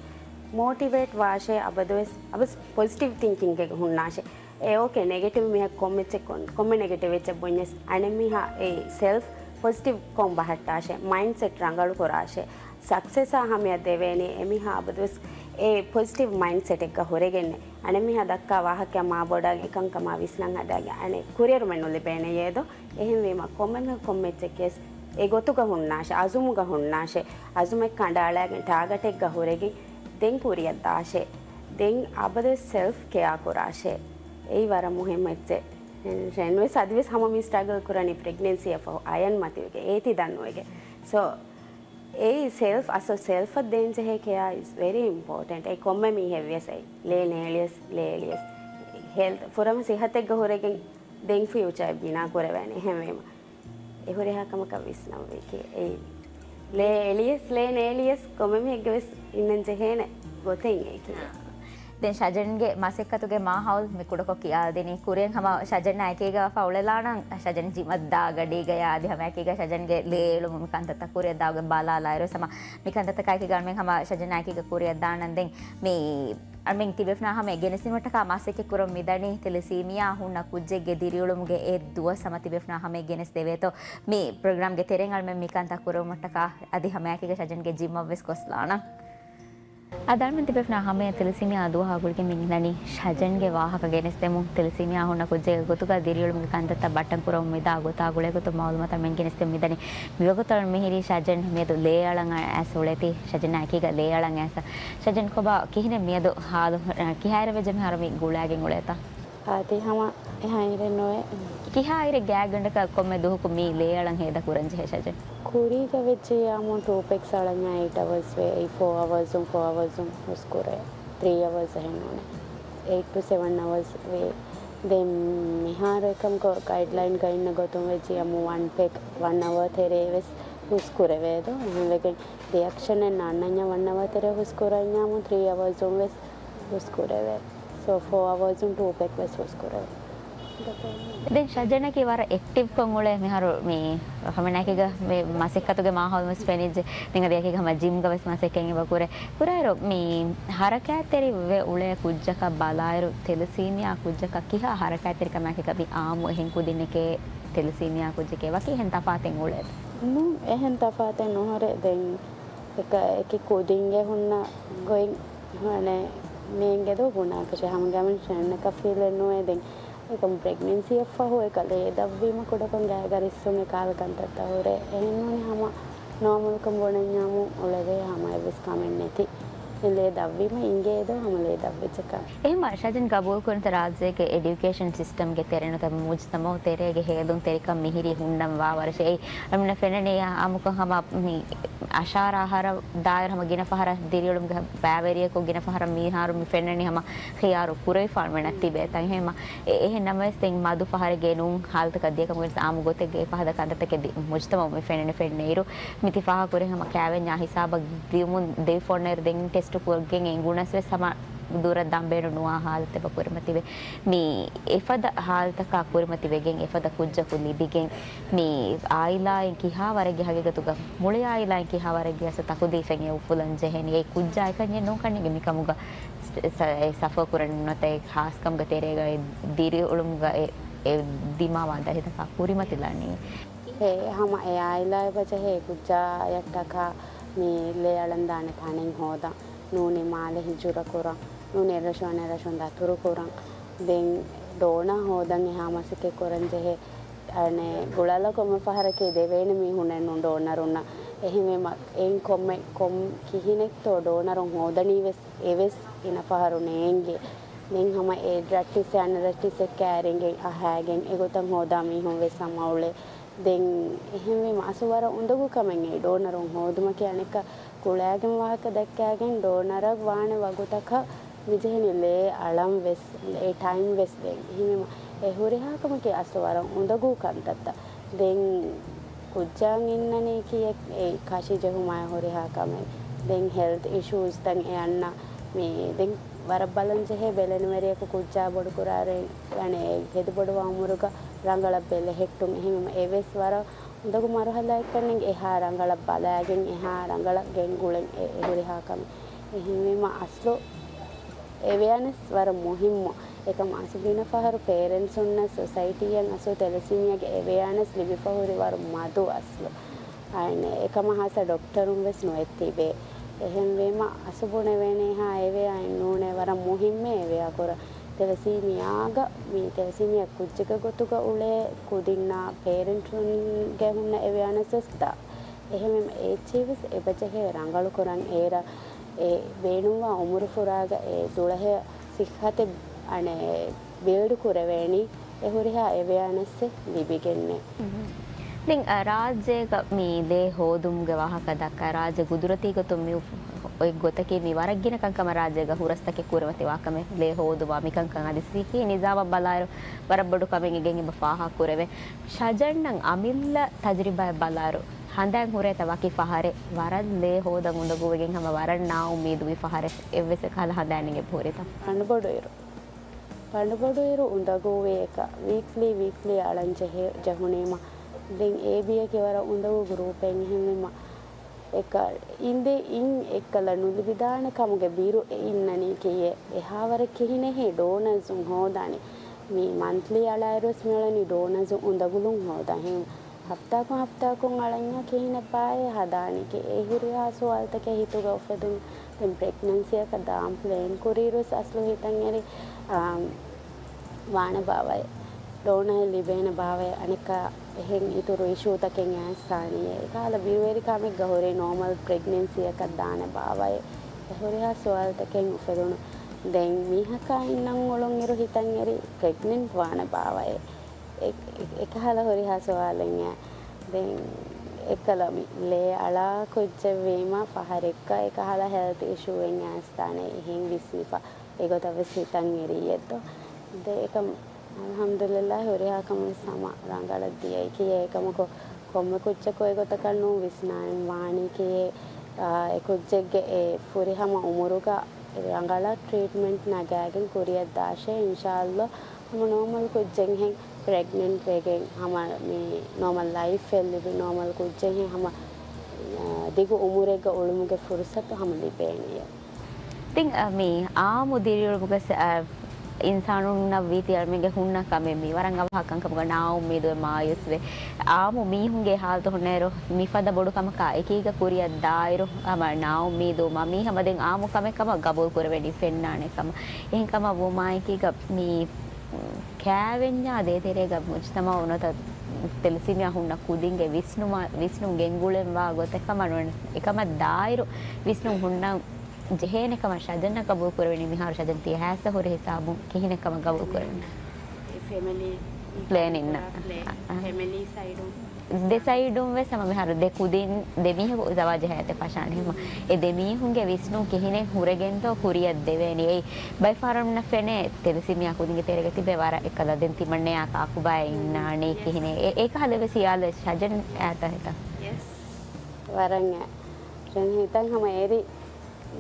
މޯޓިވޭޓް ވާށޭ އަބަދުވެސް، އަބަސް ޕޮޒިޓިވް ތިންކިންގެއް ހުންނާށޭ. އެ އޯކޭ، ނެގެޓިވް މީހަކު ކޮންމެ އެއްޗެއް ކޮން-، ކޮންމެ ނެގެޓިވް އެއްޗެއް ބުންޏަސް އަނެއް މީހާ އެ ސެލްފް ޕޮޒިޓިވް ކޮން ބަހައްޓާށޭ، މައިންޑްސެޓް ރަނގަޅު ކުރާށޭ، ސަކްސެސްއާ ހަމަޔަށް ދެވޭނީ އެމީހާ އަބަދުވެސް އެ ޕޮޒިޓިވް މައިންޑްސެޓެއްގަ ހުރެގެންނޭ. އަނެއް މީހާ ދައްކާ ވާހަކަ މާބޮޑަށް އެކަންކަމާ ވިސްނަން ހަދާގެ އަނެއް ކުރިއެރުމެއް ނުލިބޭނެޔޭ ދޯ. އެހެންވީމަ ކޮންމެ މީހަކު ކޮންމެ އެއްޗެއް ކިޔަސް އެ ގޮތުގަ ހުންނާށޭ، އަޒުމުގަ ހުންނާށޭ، އަޒުމެއް ކަނޑައަޅާގެން ޓާގެޓެއްގަ ހުރެގެން ދެން ކުރިއަށް ދާށޭ. ދެން އަބަދުވެސް ސެލްފް ކެއާ ކުރާށޭ. އެއީ ވަރަށް މުހިއްމު އެއްޗެއް. ޝަޖަން ވެސް އަދިވެސް ހަމަ މި ސްޓްރަގަލް ކުރަނީ ޕްރެގްނެންސީއަށްފަހު އަޔަން މަތިވެގެން އޭތި ދަންނުވެގެން. ސޯ، އެއީ ސެލްފް، އަސްލު ސެލްފަށް ދޭންޖެހޭ ކެއާ އިޒް ވެރީ އިމްޕޯޓެންޓް. އެ ކޮންމެ މީހެއްވިޔަސް އެ ލޭ ނޭޅިޔަސް، ލޭ އެޅިޔަސް، ހެލްތް، ފުރަމަ ސިއްހަތެއްގަ ހުރެގެން ދެން ފިއުޗާ ބިނާ ކުރެވޭނެ. އެހެންވީމަ އެ ހުރިހާ ކަމަކަށް ވިސްނަންވީކީ އެއީ. ލޭ އެޅިޔަސް، ލޭ ނޭޅިޔަސް ކޮންމެ މީހެއްގެ ވެސް އިންނަން ޖެހޭނެ ގޮތެއް އެކީ. ދެން ޝަޖަންގެ މަސައްކަތުގެ މާހައުލް މި ކުޑަކޮށް ކިޔާދިނީ. ކުރިން ހަމަ ޝަޖަން އެކީގަ ފައުޅެލާނަން، ޝަޖަން ޖިމަށް ދާ ގަޑީގަޔާ އަދި ހަމަ އެކީގަ ޝަޖަންގެ ލޭ އެޅުމު މި ކަންތައްތައް ކުރިއަށް ދާގެން ބަލާލާއިރު ހަމަ މި ކަންތައްތަކާ އެކީގަ އަންމެން ހަމަ ޝަޖަން އެކީގަ ކުރިއަށް ދާނަން. ދެން މި އަންމެން ތިބޭފުޅާ ހަމަ ގެނެސްދިނުމަށްޓަކާ މަސައްކަތް ކުރަން މިދަނީ. ތެލަސީމިއާ ހުންނަ ކުއްޖެއްގެ ދިރިއުޅުމުގެ އެއް ދުވަސް ހަމަ ތިބޭފުޅާ ހަމަ ގެނެސްދެވޭތޯ. މި ޕްރޮގްރާމްގެ ތެރެއިން އަންމެން މި ކަންތައް ކުރެވުމަށްޓަކާ އަދި ހަމައެކީގަ ޝަޖަންގެ ޖިމަށްވެސް ގޮސްލާނަން. އަދި އަންމެން ތިބޭފުޅާ ހަމަޔަށް ތެލަސީމިއާ ދުވަހާ ގުޅިގެން މި އިންނަނީ ޝަޖަންގެ ވާހަކަ ގެނެސްދެމުން. ތެލަސީމިއާ ހުންނަ ކުއްޖެއްގެ ގޮތުގަ ދިރިއުޅުމުގެ ކަންތައްތައް ބައްޓަން ކުރަމުން މިދާ ގޮތާ ގުޅޭގޮތުން މައުލޫމާތު އަންމެން ގެނެސްދެމުން މިދަނީ. މިވަގުތު މިހިރީ ޝަޖަން މިއަދު ލޭ އަޅަން އައިސް އުޅޭތީ. ޝަޖަން އެކީގަ ލޭ އަޅަން އައިސް. ޝަޖަން ކޮބާ ކިހިނެއް މިއަދު ހާލު، ކިހާއިރެއް ވެއްޖެ މިހާރު މި ގުޅާގެން އުޅޭތަ؟ އާދެ، ހަމަ އެހާއިރެއް ނުވޭ. ކިހާއިރެއް ގާތްގަނޑަކަށް ކޮންމެ ދުވަހަކު މި ލޭ އަޅަން ހޭދަ ކުރަން ޖެހޭ ޝަޖަން؟ ކުރީގަ ވެއްޖެ ޔާމު ޓޫ ޕެކްސް އަޅަންޏާ އެއިޓް އަވަރސް ވޭ. އެއީ ފޯ އަވަރސުން، ފޯ އަވަރސުން ހުސްކުރޭ. ތްރީ އަވަރސް އެހެން ނޫނޭ. އެއިޓް ޓު ސެވަން އަވަރސް ވޭ. ދެން މިހާރު އެކަމަކު ގައިޑްލައިންގަ އިންނަ ގޮތުން ވެއްޖެ ޔާމު ވަން ޕެކް ވަން އަވަރ ތެރޭ ވެސް ހުސްކުރެވޭ ދޯ. އެހެންވެގެން ރިއެކްޝަނެއް ނާންނަންޏާ ވަން އަވަރ ތެރޭ ހުސްކުރަންޏާމު ތްރީ އަވަރސުން ވެސް ހުސްކުރެވޭ. ސޯ، ފޯ އަވަރސުން ޓޫ ޕެކް ވެސް ހުސްކުރެވޭ. ދެން ޝަޖަނަކީ ވަރަށް އެކްޓިވްކޮށް އުޅޭ މިހާރު މި ހަމަނާކީގަ މި މަސައްކަތުގެ މާހައުލު ވެސް ފެނިއްޖެ. ދެން އަދި އެކީގަ ހަމަ ޖިމްގަ ވެސް މަސައްކަތް އެބަ ކުރޭ. ކުރާއިރު މި ހަރަކާތްތެރި ވެ އުޅޭ ކުއްޖަކަށް ބަލާއިރު ތެލަސީމިއާ ކުއްޖަކަށް ކިހާ ހަރަކާތްތެރިކަމާކީ މި އާއްމު އެހެން ކުދިންނެކޭ ތެލަސީމިއާ ކުއްޖެކޭ ވަކި އެހެން ތަފާތެއް އުޅޭތަ؟ ނޫން، އެހެން ތަފާތެއް ނުހުރޭ. ދެން އެކަ-، އެކި ކުދިންގެ ހުންނަ ގޮތް ހަނެ މޭނގެ ދޯ ބުނާކަށެއް ހަމަގައިމުން ޝަންނަކަށް ފީލެއް ނުވޭ. ދެން އެކަމް ޕްރެގްނެންސީއަށްފަހު އެކަ ލޭ ދަށްވީމަ ކުޑަކޮށް ގާތްގަ ރިއްސުން އެކަހަލަ ކަންތައްތައް ހުރޭ. އެހެންނޫނީ ހަމަ ނޯމަލްކަން ބުނަންޏާމު އުޅެވޭ ހަމަ އެއްވެސް ކަމެއް ނެތި. ލޭ ދަށްވީމަ އިނގޭ ދޯ ހަމަ ލޭ ދަށްވެއްޖެކަން. އެހެންވާ ޝަޖަން ގަބޫލުކުރަންތަ ރާއްޖޭގެ އެޑިއުކޭޝަން ސިސްޓަމްގެ ތެރޭ ނުވަތަ މުޖްތަމައު ތެރޭގެ ހޭލުންތެރިކަން މިހިރީ ހުންނަން ވާ ވަރަށް އެއީ އަޅަމެންނަށް ފެންނަނީ އާއްމުކޮށް ހަމަ މި އަށާރަ އަހަރަށް ދާއިރު ހަމަ ގިނަ ފަހަރަށް ދިރިއުޅުމުގެ ބައިވެރިޔަކު ގިނަ ފަހަރަށް މިހާރު މި ފެންނަނީ ހަމަ ޚިޔާރު ކުރެވިފާނުމެއް ނަތިބޭ ތަން. އެހެންމަ އެ-، އެހެން ނަމަވެސް ދެން މަދު ފަހަރެއްގެ ނޫން ހާލަތަކަށް ދިޔަކަމުގެ ވެސް އާއްމު ގޮތެއްގެ އެފަހަދަ ކަންތައްތަކެއް ދި-، މުޖްތަމައު މި ފެންނަނީ ފެންނައިރު މި ތި ފާހަގަކުރި ހަމަ ކާވެންޏާ ހިސާބަށް ދިޔުމުން ދިވެފަ އޮންނައިރު ދެން ޓެސްޓު ކޮށްގެން އެނގުނަސް ވެސް ހަމަ ދުރަށް ދާން ބޭނުން ނުވާ ހާލަތެއް ކުރިމަތިވެ. މި އެފަދަ ހާލަތަކާ ކުރިމަތިވެގެން އެފަދަ ކުއްޖަކު ލިބިގެން މި އާއިލާއިން ކިހާ ވަރެއްގެ ހަގީގަތުގަ މުޅި އާއިލާއިން ކިހާ ވަރެއްގެ އަސް ތަކުދީފެއް އެ އުފުލަން ޖެހެނީ. އެ ކުއްޖާ އެކަންޏެއް ނޫން ކަންނޭނގެ މިކަމުގަ ސް-، ސަ-، އެ ސަފަ ކުރަން ނުވަތަ އެ ހާސްކަމުގެ ތެރޭގަ އެ ދިރިއުޅުމުގަ އެ، އެ ދިމާވާ ދަތިތަކާ ކުރިމަތިލާނީ. އެ ހަމަ އެ އާއިލާއަށް އެބަޖެހޭ ކުއްޖާޔަށްޓަކާ މި ލޭ އަޅަންދާނެ ތަނެއް ހޯދަން. ނޫނީ މާލެ ހިޖުރަ ކުރަން، ނޫނީ އެއްރަށު އަނެއްރަށުން ދަތުރު ކުރަން. ދެން ޑޯނާ ހޯދަން އެހާ މަސައްކަތް ކުރަން ޖެހޭ. އަނެއް ގުޅަލަ ކޮންމެ ފަހަރަކީ ދެވޭނެ މީހުންނެއް ނޫން ޑޯނަރުންނަށް. އެހެންވީމަ އެއިން ކޮންމެ، ކޮން ކިހިނެއްތޯ ޑޯނަރުން ހޯދަނީ ވެސް އެވެސް ގިނަ ފަހަރު ނޭނގޭ. ދެން ހަމަ އެ ރައްޓިސް އަނެއް ރައްޓިސް އެއްކާ އަރިގެން އަހައިގެން އެގޮތަށް ހޯދާ މީހުން ވެސް ހަމަ އުޅޭ. ދެން އެހެންވީމަ އަސްލު ވަރަށް އުނދަގޫ ކަމެއް އެ ޑޯނަރުން ހޯދުމަކީ. އަނެއްކާ ކުޅައިގެން ވާހަކަ ދައްކާގެން ޑޯނަރަށް ވާނެ ވަގުތަކަށް މިޖެހެނީ ލޭ އަޅަން ވެސް، އެ ޓައިމް ވެސް ދޭން. އެހެންވީމަ އެ ހުރިހާ ކަމަކީ އަސްލު ވަރަށް އުނދަގޫ ކަންތައްތައް. ދެން ކުއްޖާ އިންނަނީކީ އެ ކަށި ޖެހުމާއި ހުރިހާ ކަމެއް. ދެން ހެލްތް އިޝޫސްތައް އެ އަންނަ މި ދެން ވަރަށް ބަލަން ޖެހޭ ބެލެނިވެރިޔަކު ކުއްޖާ ބޮޑުކުރާރު އަނެއް ހެދިބޮޑުވާ އުމުރުގަ ރަނގަޅަށް ބެލެހެއްޓުން. އެހެންވީމަ އެވެސް ވަރަށް އުނދަގޫ މަރުހަލާއެއްކަންނޭނގެ އެހާ ރަނގަޅަށް ބަލާގެން، އެހާ ރަނގަޅަށް ގެންގުޅެން އެ، އެ ހުރިހާ ކަމެއް. އެހެންވީމަ އަސްލު އެވެއާނެސް ވަރަށް މުހިއްމު. އެކަމަ އަސްލު ގިނަ ފަހަރު ޕޭރެންޓްސުންނަށް ސޮސައިޓީއަށް އަސްލު ތެލެސީމިއާގެ އެވެއާނެސް ލިބިފަ ހުރި ވަރަށް މަދު އަސްލު. އަނެއް އެކަމަށް ހާއްސަ ޑޮކްޓަރުން ވެސް ނުވެތިބޭ. އެހެންވީމަ އަސްލު ބުނެވޭނެ އެހާ އެވެއާ އެއްނޫނޭ ވަރަށް މުހިއްމޭ އެވެއާ ކުރަން. ތެލެސީމިއާގަ މި ތެލެސީމިއާ ކުއްޖެއްގެ ގޮތުގަ އުޅޭ ކުދިންނާ ޕޭރެންޓުންގެ ހުންނަ އެވެއާނެސް ވެސް ދާ. އެހެންވީމަ އެއްޗެހި ވެސް އެބަޖެހޭ ރަނގަޅު ކުރަން އޭރަށް އެ ބޭނުންވާ އުމުރު ފުރާގަ އެ ދުޅަހެޔޮ ސިއްހަތެއް އަނެއް ބިލްޑް ކުރެވޭނީ އެ ހުރިހާ އެވެއާނެސްއެއް ލިބިގެންނޭ. ދެން، އަ، ރާއްޖޭގަ މި ލޭ ހޯދުމުގެ ވާހަކަ ދައްކާ، ރާއްޖެ ގުދުރަތީ ގޮތުން މި އުފް-، އޮތް ގޮތަކީ މި ވަރަށް ގިނަ ކަންކަމަށް ރާއްޖޭގަ ހުރަސްތަކެއް ކުރިމަތިވާ ކަމެއް ލޭ ހޯދުމާ މިކަންކަން އަދި ސިއްހީ ނިޒާމަށް ބަލާއިރު ވަރަށް ބޮޑު ކަމެއް އެނގެން އެބަ ފާހަގަ ކުރެވޭ. ޝަޖަންއަށް އަމިއްލަ ތަޖުރިބާއެއް ބަލާއިރު، ހަނދާން ހުރޭތަ ވަކި ފަހަރެއް ވަރަށް ލޭ ހޯދަން އުނދަގޫވެގެން ހަމަ ވަރަށް ނާއުއްމީދުވި ފަހަރެއް އެއްވެސް އެކަހަލަ ހަނދާން އެނގޭ ހުރިތަ؟ ފަނޑުބޮޑުއިރު. ފަނޑުބޮޑުއިރު އުނދަގޫވޭ އެކަ ވީކްލީ ވީކްލީ އަޅަން ޖެހޭ، ޖެހުނީމަ. ދެން އޭބީއަކީ ވަރަށް އުނދަގޫ ގްރޫޕެއް އެހެންވީމަ. އެކަ އިނދެ އިން އެއްކަލަ ނުލިބިދާނެ ކަމުގެ ބިރު އެ އިންނަނީ ކިޔޭ. އެހާވަރެއް ކިހިނެއްހޭ ޑޯނަރސުން ހޯދާނެ. މި މަންތްލީ އަޅާއިރުވެސް މިއުޅެނީ ޑޯނަރސުން އުނދަގުލުން ހޯދާ. ހެން ހަފްތާކުން ހަފްތާކުން އަޅަންޏާ ކިހިނެއްބާއޭ ހަދާނީ ކި އެ ހުރިހާ ސުވާލުތަކެއް ހިތުގަ އުފެދުނު. ދެން ޕްރެގްނެންސީއަކަށް ދާން ޕްލޭން ކުރިއިރުވެސް އަސްލު ހިތަށް އެރި، އާ، ވާނެ ބާވައޭ. ޑޯނަރެއް ލިބޭނެ ބާވައޭ. އަނެއްކާ އެހެން އިތުރު އިޝޫތަކެއް އައިސްތާނީއޭ. އެކަހަލަ ބިރުވެރިކަމެއްގަ ހުރި ނޯމަލް ޕްރެގްނެންސީއަކަށް ދާނެ ބާވައޭ. އެ ހުރިހާ ސުވާލުތަކެއް އުފެދުނު. ދެން މީހަކާ އިންނަން އުޅުންއިރު ހިތަށް އެރި ޕްރެގްނެންޓް ވާނެ ބާވައޭ. އެ-، އެ-، އެކަހަލަ ހުރިހާ ސުވާލެއް އެ. ދެން އެއްކަލަ މި ލޭ އަޅާ ކުއްޖެއްވީމަ ފަހަރެއްގަ އެކަހަލަ ހެލްތް އިޝޫއެއް އައިސްތާނޭ އެހެން ވިސްނިފަ. އެގޮތަށް ވެސް ހިތަށް އެރީއެއްދޯ. ދެ އެކަމް އަލްޙަމްދުލިއްލާހި ހުރިހާ ކަމެއް ވެސް ހަމަ ރަނގަޅަށް ދިޔައީ ކިޔޭ. އެކަމަކު ކޮންމެ ކުއްޖަކު އެގޮތަކަށް ނޫން ވިސްނާން ވާނީ ކިޔޭ. އާ، އެ ކުއްޖެއްގެ އެ ފުރިހަމަ އުމުރުގަ ރަނގަޅަށް ޓްރީޓްމެންޓް ނަގާގެން ކުރިއަށް ދާށޭ އިންޝާﷲ. ހަމަ ނޯމަލް ކުއްޖެއްހެން ޕްރެގްނެންޓް ވެގެން ހަމަ މި ނޯމަލް ލައިފްއެއް ލިބި ނޯމަލް ކުއްޖެއްހެން ހަމަ، އާ، ދިގު އުމުރެއްގަ އުޅުމުގެ ފުރުސަތު ހަމަ ލިބޭނެޔޭ. ދެން، އަ، މި އާއްމު ދިރިއުޅުމުގަ ސ-، އަ، އިންސާނުންނަށް ވީތީ އަޅަމެންގެ ހުންނަ ކަމެއް މި ވަރަށް އަވަހަށް ކަންކަމުގަ ނާއުއްމީދުވެ މާޔޫސްވެ. އާއްމު މީހުންގެ ހާލަތު ހުންނައިރު މިފަދަ ބޮޑު ކަމަކާ އެކީގަ ކުރިއަށް ދާއިރު ހަމަ ނާއުއްމީދުވުމާ މީ ހަމަ ދެން އާއްމު ކަމެއް ކަމަށް ގަބޫލު ކުރެވެނީ ފެންނާނެ ކަމަށް. އެހެން ކަމަށް ވުމާއެކީގަ މި ކާވެންޏާ ދޭތެރޭގަ މުޖްތަމައު ނުވަތަ ތެލެސީމިއާ ހުންނަ ކުދިންގެ ވިސްނުމަށް، ވިސްނުން ގެންގުޅެންވާ ގޮތެއް ކަމަށް ނުވަން، އެކަމަށް ދާއިރު ވިސްނުން ހުންނަ ޖެހޭނެ ކަމަށް ޝަޖަންއަށް ގަބޫލު ކުރެވެނީ މިހާރު ޝަޖަން ތިޔަސް ހުރި ހިސާބުން ކިހިނެއް ކަމަށް ގަބޫލު ކުރެވެނީ؟ ފެމިލީ ޕްލޭނިން. ފެމިލީ ސައިޑުން. ދެ ސައިޑުން ވެސް ހަމަ މިހާރު ދެ ކުދިން ދެ މީހަކު ޒަވާޖު ހަޔާތެއް ފަށާނެ ހަމަ. އެ ދެ މީހުންގެ ވިސްނުން ކިހިނެއް ހުރެގެންތޯ ކުރިއަށް ދެވޭނީ؟ އެއީ ބައެއް ފަހަރު ފެނޭ ތެލެސީމިއާ ކުދިންގެ ތެރޭގަ ތިބޭ ވަރަށް އެއްކަލަ. ދެން ތިމަންނަޔާ ކާކުބާއޭ އިންނާނީ ކިހިނެއް؟ އެ، އެކަހަލަ ވެސް ހިޔާލު ޝަޖަން އާތަ ހިތަށް. ވަރަށް އެ. ޝަޖަން ހިތަށް ހަމަ އެރި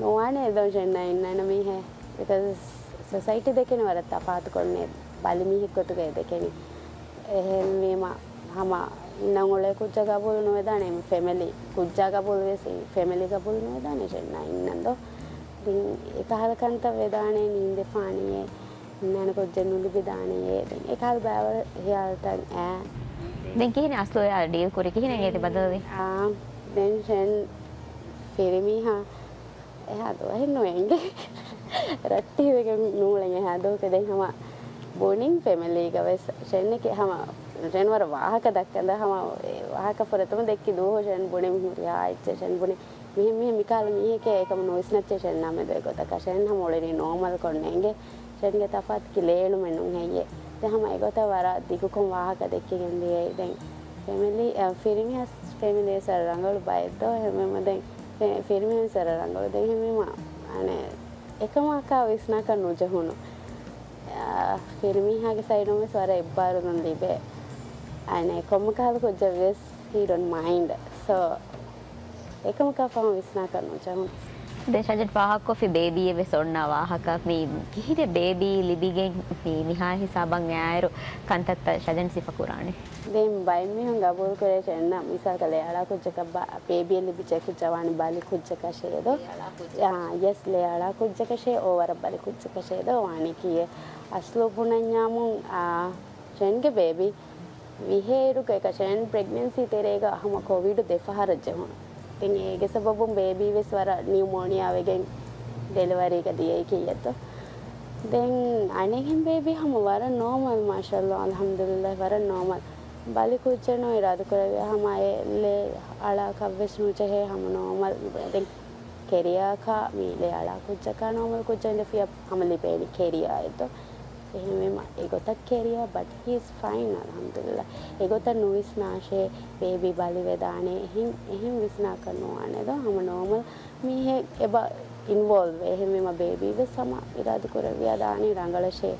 ނުވާނެ އެދޮށް ޝަޖަންއާ އިންނާނެ މީހެއް. ބިކޮޒް ސޮސައިޓީ ދެކެނީ ވަރަށް ތަފާތުކޮށްނޭ. ބަލި މީހެއް ގޮތުގައި ދެކެނީ. އެހެންވީމަ ހަމަ އިންނަން އުޅޭ ކުއްޖާ ގަބޫލު ނުވެދާނެ، ފެމިލީ ކުއްޖާ ގަބޫލު ވެސް ފެމިލީ ގަބޫލު ނުވެދާނެ ޝަޖަންއާ އިންނަން ދޯ. ދެން އެކަހަލަ ކަންތައް ވެދާނެ ނީނދެފާނީއޭ. އިންނާނެ ކުއްޖެއް ނުލިބިދާނެޔޭ. ދެން އެކަހަލަ ބައިވަރު ހިޔާލުތައް އާ. ދެން ކިހިނެއް އަސްލު އެއާ ޑީލް ކުރީ؟ ކިހިނެއް އޭތި ބަދަލުވީ؟ އާ، ދެން ޝަޖަން ފިރިމީހާ އެހާ ދުވަހެއް ނުއެނގޭ. ރައްޓެހިވެގެން ނޫޅެން އެހާ ދުވަހު. ދެން ހަމަ ބުނިން ފެމިލީގަ ވެސް ޝަޖަންއަކީ ހަމަ ޝަޖަން ވަރަށް ވާހަކަ ދައްކަން ދޯ. ހަމަ އެ ވާހަކަ ފުރަތަމަ ދެއްކި ދުވަހު ޝަޖަން ބުނި ހުރިހާ އެއްޗެއް ޝަޖަން ބުނި. މިހެން މިހެން މިކަހަލަ މީހެކޭ އެކަމަށް ނުވިސްނައްޗޭ ޝަޖަންއާ މެދު އެގޮތަކަށް. ޝަޖަން ހަމަ އުޅެނީ ނޯމަލް ކޮށް ނޭނގެ. ޝަޖަންގެ ތަފާތު ކިލޭނުމެއް ނޫން ހެއްޔޭ. ދެން ހަމަ އެގޮތަށް ވަރަށް ދިގުކޮށް ވާހަކަ ދެއްކިގެން ދިޔައީ. ދެން ފެމިލީ، އަ، ފިރިމީހާ ވެސް ރަނގަޅު ބައެއް ދޯ. ހެންވީމަ ދެން ފެ-، ފިރިމީހާ ވެސް ވަރަށް ރަނގަޅު. ދެން ހެންވީމަ އަނެއް އެކަމަކާ ވިސްނާކަށް ނުޖެހުނު. އާ، ފިރިމީހާގެ ސައިޑުން ވެސް ވަރަށް އެއްބާރުލުން ލިބޭ. އަނެއް ކޮންމެ ކަހަލަ ކުއްޖެއް ވެސް he don't mind. So، އެކަމަކާ ފަހުން ވިސްނާކަށް ނުޖެހުނު. ދެން ޝަޖަން ފާހަގަކޮށްފި ބޭބީއެއް ވެސް އޮންނަ ވާހަކަ. މި ކިހިނެއް ބޭބީ ލިބިގެން މި މިހާ ހިސާބަށް އައިއިރު ކަންތައްތައް ޝަޖަން ސިފަ ކުރާނެ؟ ދެން ބައެއް މީހުން ގަބޫލު ކުރޭ ޝަޖަންއަށް މިސާލަކަށް ލޭ އަޅާ ކުއްޖަކަށް ބަ-، ބޭބީއެއް ލިބިއްޖެ ކުއްޖާ ވާނީ ބަލި ކުއްޖަކަށޭ ދޯ. އާ، ޔެސް، ލޭ އަޅާ ކުއްޖަކަށޭ އޯ ވަރަށް ބަލި ކުއްޖަކަށޭ ދޯ ވާނީ ކިއެއް. އަސްލު ބުނަންޏާމުން، އާ، ޝަޖަންގެ ބޭބީ ވިހޭއިރުގައި ޝަޖަން ޕްރެގްނެންސީ ތެރޭގަ ހަމަ ކޮވިޑު ދެ ފަހަރަށް ޖެހުނު. ދެން އޭގެ ސަބަބުން ބޭބީ ވެސް ވަރަށް ނިއުމޯނިއާ ވެގެން ޑެލިވަރީގަ ދިޔައީ ކިއްޔަށްތޯ. ދެން އަނެއްހެން ބޭބީ ހަމަ ވަރަށް ނޯމަލް، މާޝާﷲ، އަލްޙަމްދުލިއްލާހް، ވަރަށް ނޯމަލް. ބަލި ކުއްޖެއް ނޫން އިރާދަކުރެއްވިއްޔާ ހަމަ އެ ލޭ އަޅާކަށްވެސް ނުޖެހޭ، ހަމަ ނޯމަލް. ދެން ކެރިއާކާ މި ލޭ އަޅާ ކުއްޖަކާ ނޯމަލް ކުއްޖެއް އިނދެފިޔާ ހަމަ ލިބޭނީ ކެރިއާއެއްތޯ. އެހެންވީމަ އެގޮތަށް ކެރިއާ، but he is fine، އަލްޙަމްދުލިއްލާ. އެގޮތަށް ނުވިސްނާށޭ، ބޭބީ ބަލިވެދާނެ، އެހެން، އެހެން ވިސްނާކަށް ނުވާނެ ދޯ. ހަމަ ނޯމަލް މީހެއް އެބަ އިންވޯލްވް ވޭ. އެހެންވީމަ ބޭބީ ވެސް ހަމަ އިރާދަކުރެއްވިޔާ ދާނީ ރަނގަޅަށޭ.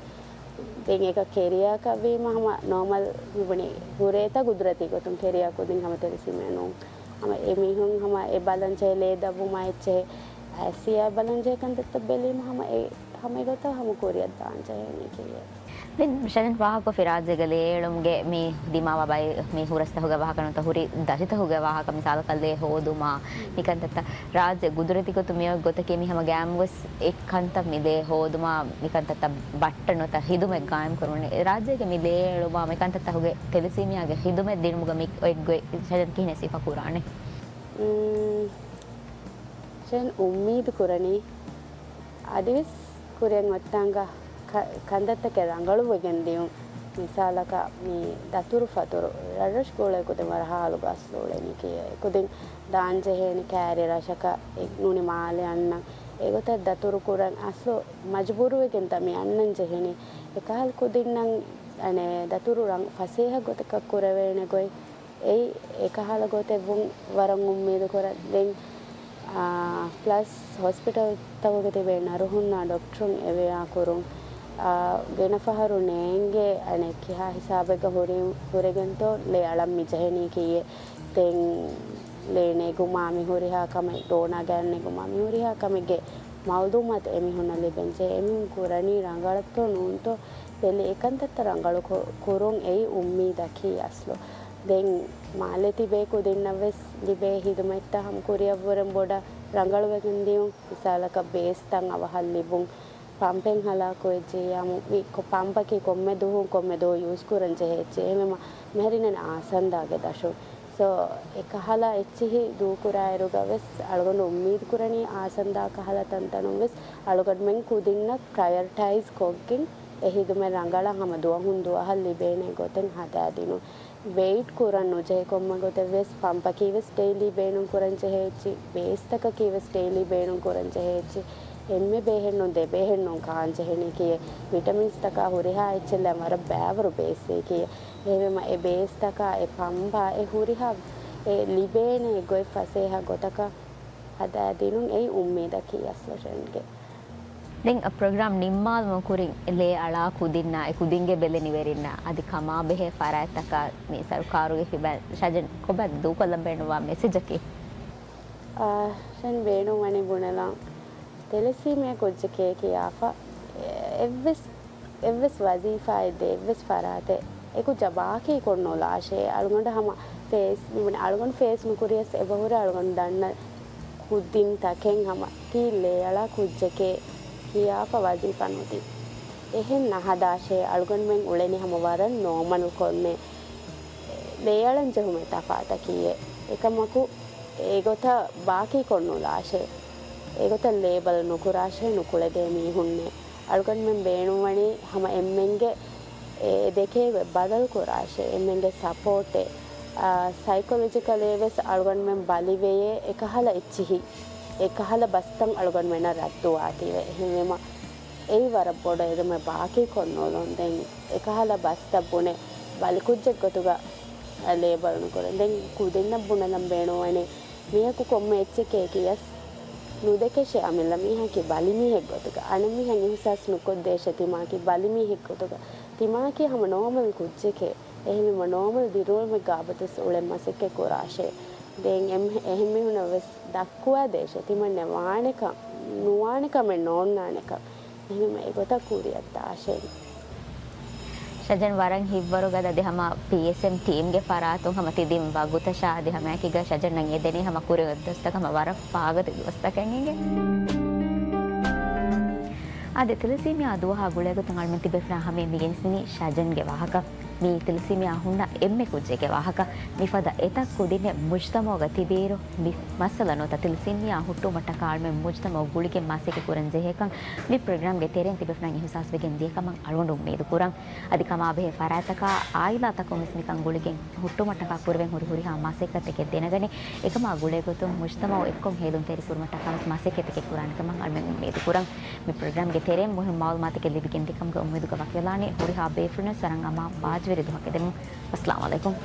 ދެން އެކަ ކެރިއާކަށް ވީމަ ހަމަ ނޯމަލް މިބުނީ ހުރޭތާ ގުދުރަތީ ގޮތުން ކެރިއާ ކުދިން ހަމަ ތެރެސީމެއް ނޫން. ހަމަ އެމީހުން ހަމަ އެ ބަލަން ޖެހޭ ލޭ ދައްވުމާ އެއްޗެހި އައިސީޔާ ބަލަން ޖެހޭ ކަންތައްތައް ބެލީމަ ހަމަ އެ، ހަމަ އެގޮތަށް ހަމަ ކުރިއަށް ދާން ޖެހޭނީ ކިއްޔެއް. ދެން ޝަޖަން ފާހަގަކޮށްފި ރާއްޖޭގަ ލޭ އެޅުމުގެ މި ދިމާވާ ބައި މި ހުރަސްތަކުގެ ވާހަކަ ނުވަތަ ހުރި ދަށުތަކުގެ ވާހަކަ މިސާލަކަށް ލޭ ހޯދުމާ މިކަންތައްތައް ރާއްޖެ ގުދުރަތީ ގޮތުން މިއޮތް ގޮތަކީ މި ހަމަ ގައިމުވެސް އެ ކަންތައް މި ލޭ ހޯދުމާ މިކަންތައްތައް ބައްޓަން ނުވަތަ ހިދުމަތް ގާއިމް ކުރުމުން ރާއްޖޭގެ މި ލޭ އެޅުމާ މިކަންތައްތަކުގެ ތެލެސީމިއާގެ ހިދުމަތް ދިނުމުގަ މި އޮތް ގޮތް ޝަޖަން ކިހިނެއް ސިފަ ކުރާނެ؟ މް، ޝަޖަން އުއްމީދު ކުރަނީ އަދިވެސް ކުރިއަށް އޮތްތާނގަ ކަ-، ކަންތައްތަކެއް ރަނގަޅުވެގެން ދިޔުން. މިސާލަކަށް މި ދަތުރު ފަތުރު ރަށްރަށު ކުޅޭ ކުދިން ވަރަށް ހާލުގަ އަސްލު އުޅެނީ ކިޔޭ. ކުދިން ދާން ޖެހޭނެ ކައިރި ރަށަކަށް އެ ނޫނީ މާލެ އަންނަން. އެގޮތަށް ދަތުރު ކުރަން އަސްލު މަޖުބޫރުވެގެންތަ މި އަންނަން ޖެހެނީ. އެކަހަލަ ކުދިންނަށް އަނެއް ދަތުރު ރަން ފަސޭހަ ގޮތަކަށް ކުރެވޭނެ ގޮތް އެއީ އެކަހަލަ ގޮތެއްވުން ވަރަށް އުއްމީދު ކުރަން. ދެން، އާ، ޕްލަސް ހޮސްޕިޓަލްތަކުގެ ތިބޭ ނަރުހުންނާ ޑޮކްޓަރުން އެވެޔާ ކުރުން، އާ، ގިނަ ފަހަރު ނޭނގޭ އަނެއް ކިހާ ހިސާބެއްގަ ހުރި-، ހުރެގެންތޯ ލޭ އަޅަން މި ޖެހެނީ ކިއްޔެއް. ދެން ލޭ ނެގުމާ މި ހުރިހާ ކަމެއް، ޑޯނާ ގައިން ނެގުމާ މި ހުރިހާ ކަމެއްގެ މައުލޫމާތު އެމީހުންނަށް ލިބެންޖެހޭ. އެމީހުން ކުރަނީ ރަނގަޅަށްތޯ ނޫންތޯ ބެލެ އެކަންތައްތައް ރަނގަޅު ކު-، ކުރުން އެއީ އުއްމީދަކީ އަސްލު. ދެން މާލެ ތިބޭ ކުދިންނަށް ވެސް ލިބޭ ހިދުމަތްތައް ހަމަ ކުރިއަށްވުރެން ބޮޑަށް ރަނގަޅުވެގެން ދިޔުން. މިސާލަކަށް ބޭސްތައް އަވަހަށް ލިބުން، ޕަމްޕެއް ހަލާކުވެއްޖިއްޔާމު، މި ކޮ-، ޕަމްޕަކީ ކޮންމެ ދުވަހު ކޮންމެ ދުވަހު ޔޫސް ކުރަން ޖެހޭ އެއްޗެއް. އެހެންވީމަ މިހާރު އިންނަނީ އާސަންދާގެ ދަށުން. ސޯ، އެކަހަލަ އެއްޗެހި ދޫކުރާއިރުގަ ވެސް އަޅުގަނޑު އުއްމީދު ކުރަނީ އާސަންދާ ކަހަލަ ތަންތަނުން ވެސް އަޅުގަނޑުމެން ކުދިންނަށް ޕްރަޔޮރިޓައިޒް ކޮށްގެން އެ ހިދުމަތް ރަނގަޅަށް ހަމަ ދުވަހުން ދުވަހަށް ލިބޭނެ ގޮތެއް ހަދާދިނުން. ވެއިޓް ކުރަން ނުޖެހޭ ކޮންމެ ގޮތެއް ވެސް، ޕަމްޕަކީ ވެސް ޑެއިލީ ބޭނުން ކުރަން ޖެހޭ އެއްޗި، ބޭސްތަކަކީ ވެސް ޑެއިލީ ބޭނުން ކުރަން ޖެހޭ އެއްޗި. އެންމެ ބޭހެއް ނޫން، ދެ ބޭހެއް ނޫން ކާން ޖެހެނީ ކިޔޭ. ވިޓަމިންސްތަކާ ހުރިހާ އެއްޗެއް ލާން ވަރަށް ބައިވަރު ބޭސްވޭ ކިޔޭ. އެހެންވީމަ އެ ބޭސްތަކާ، އެ ޕަމްޕާ، އެ ހުރިހާ އެ ލިބޭނެ ގޮތް ފަސޭހަ ގޮތަކަށް ހަދާދިނުން އެއީ އުއްމީދަކީ އަސްލު ޝަޖަންގެ. ދެން ޕްރޮގްރާމް ނިންމާލުމުން ކުރިން ލޭ އަޅާ ކުދިންނާ އެ ކުދިންގެ ބެލެނިވެރިންނަށް އަދި ކަމާބެހޭ ފަރާތްތަކާ މި ސަރުކާރުގެ ކިބައިން ޝަޖަން ކޮބާ ދޫކޮށްލަން ބޭނުންވާ މެސެޖަކީ؟ އާ، ޝަޖަން ބޭނުންވަނީ ބުނެލަން ތެލެސީމިއާ ކުއްޖެކޭ ކިޔާފަ އެއްވެސް، އެއްވެސް ވަޒީފާއެއް ދޭ، އެއްވެސް ފަރާތެއް އެކުއްޖާ ބާކީ ކޮށްނުލާށޭ. އަޅުގަނޑަށް ހަމަ ފޭސް، މި ބުނެ އަޅުގަނޑު ފޭސް ނުކުރިޔަސް އެބަހުރި އަޅުގަނޑު ދަންނަ ކުދިންތަކެއް ހަމަ ތީ ލޭއަޅާ ކުއްޖެކޭ ކިޔާފަ ވަޒީފާ ނުދީ. އެހެން ނަހަދާށޭ، އަޅުގަނޑުމެން އުޅެނީ ހަމަ ވަރަށް ނޯމަލް ކޮންމެ ލޭއަޅަން ޖެހުމެއް ތަފާތަކީއޭ. އެކަމަކު އެގޮތަށް ބާކީ ކޮށްނުލާށޭ. އެގޮތަށް ލޭބަލް ނުކުރާށޭ، ނުކުޅެދޭ މީހުންނޭ. އަޅުގަނޑުމެން ބޭނުންވަނީ ހަމަ އެންމެންގެ އެ ދެކޭ ބަދަލު ކުރާށޭ، އެންމެންގެ ސަޕޯޓެއް، އާ، ސައިކޮލޮޖިކަލޭ ވެސް އަޅުގަނޑުމެން ބަލިވެޔޭ، އެކަހަލަ އެއްޗިހި، އެކަހަލަ ބަސްތައް އަޅުގަނޑުމެންނަށް ރައްދުވާތީވެ. އެހެންވީމަ، އެއީ ވަރަށް ބޮޑު އެދުމެއް ބާކީ ކޮށްނުލުން. ދެން އެކަހަލަ ބަސްތައް ބުނެ ބަލިކުއްޖެއް ގޮތުގަ ލޭބަލް ނުކުރަން. ދެން ކުދިންނަށް ބުނެލަން ބޭނުންވަނީ، މީހަކު ކޮންމެ އެއްޗެކޭ ކިޔަސް ނުދެކެށޭ އަމިއްލަ މީހަކީ ބަލިމީހެއް ގޮތުގަ. އަނެއް މީހަށް އިހުސާސް ނުކޮށްދޭށޭ ތިމާކީ ބަލިމީހެއް ގޮތުގަ. ތިމާކީ ހަމަ ނޯމަލް ކުއްޖެކޭ. އެހެންވީމަ ނޯމަލް ދިރިއުޅުމެއްގާ ބަދަސް އުޅެން މަސައްކަތް ކުރާށޭ. ދެން އެމް-، އެހެން މީހުންނަށް ވެސް ދައްކުވާދޭށޭ. ތިމަންނަ ވާނެކަން، ނުވާނެ ކަމެއް ނޯންނާނެކަން. އެހެންވީމަ އެގޮތަށް ކުރިއަށް ދާށޭ. ޝަޖަން ވަރަށް ހިތްވަރުގަދަ އަދި ހަމަ ޕީއެސްއެމް ޓީމްގެ ފަރާތުން ހަމަ ތި ދިން ވަގުތަށާ އަދި ހަމައެކީގަ ޝަޖަންއަށް އެދެނީ ހަމަ ކުރިން އޮތް ދުވަސްތަކަށް ހަމަ ވަރަށް ފާގަދަ ދުވަސްތަކެއް އިނގޭ. އަދި ތެލެސީމިއާ ދުވަހާ ގުޅޭގޮތުން އަޅުމެން ތިބޭފުޅުންނާ ހަމަޔަށް މި ގެނެސްދިނީ ޝަޖަންގެ ވާހަކަ. މީ ތެލެސީމިއާ ހުންނަ އެންމެ ކުއްޖެއްގެ ވާހަކަ. މިފަދަ އެތައް ކުދިންނެއް މުޖްތަމައުގަ ތިބިއިރު، މި މައްސަލަ ނުވަތަ ތެލެސީމިއާ ހުއްޓުވުމަށްޓަކާ އަޅުމެން މުޖްތަމައު ގުޅިގެން މަސައްކަތް ކުރަން ޖެހޭކަން މި ޕްރޮގްރާމްގެ ތެރެއިން ތިބޭފުޅުންނަށް އިހުސާސްވެގެން ދިޔަކަމަށް އަޅުގަނޑު އުއްމީދު ކުރަން. އަދި ކަމާބެހޭ ފަރާތްތަކާ އާއިލާތަކުން ވެސް މިކަން ގުޅިގެން ހުއްޓުވުމަށްޓަކާ ކުރެވެން ހުރި ހުރިހާ މަސައްކަތްތަކެއް ދެނެގަނެ، އެކަމާ ގުޅޭގޮތުން މުޖްތަމައު އެއްކޮށް ހޭލުންތެރިކުރުމަށްޓަކާ ވެސް މަސައްކަތްތަކެއް ކުރާނެ ކަމަށް އަޅުމެން އުއްމީދު ކުރަން. މި ޕްރޮގްރާމްގެ ތެރެއިން މުހިންމު މައުލޫމާތުތަކެއް ލިބިގެން ދިޔަކަމުގެ އުއްމީދުގަ ވަކިވެލާނެ. ހުރިހާ ބޭފުޅުންނަށް ވަރަށް އަމާން ބާއްޖަވެރި ދުވަހަކަށް ދެމުން. އައްސަލާމު ޢަލައިކުމް.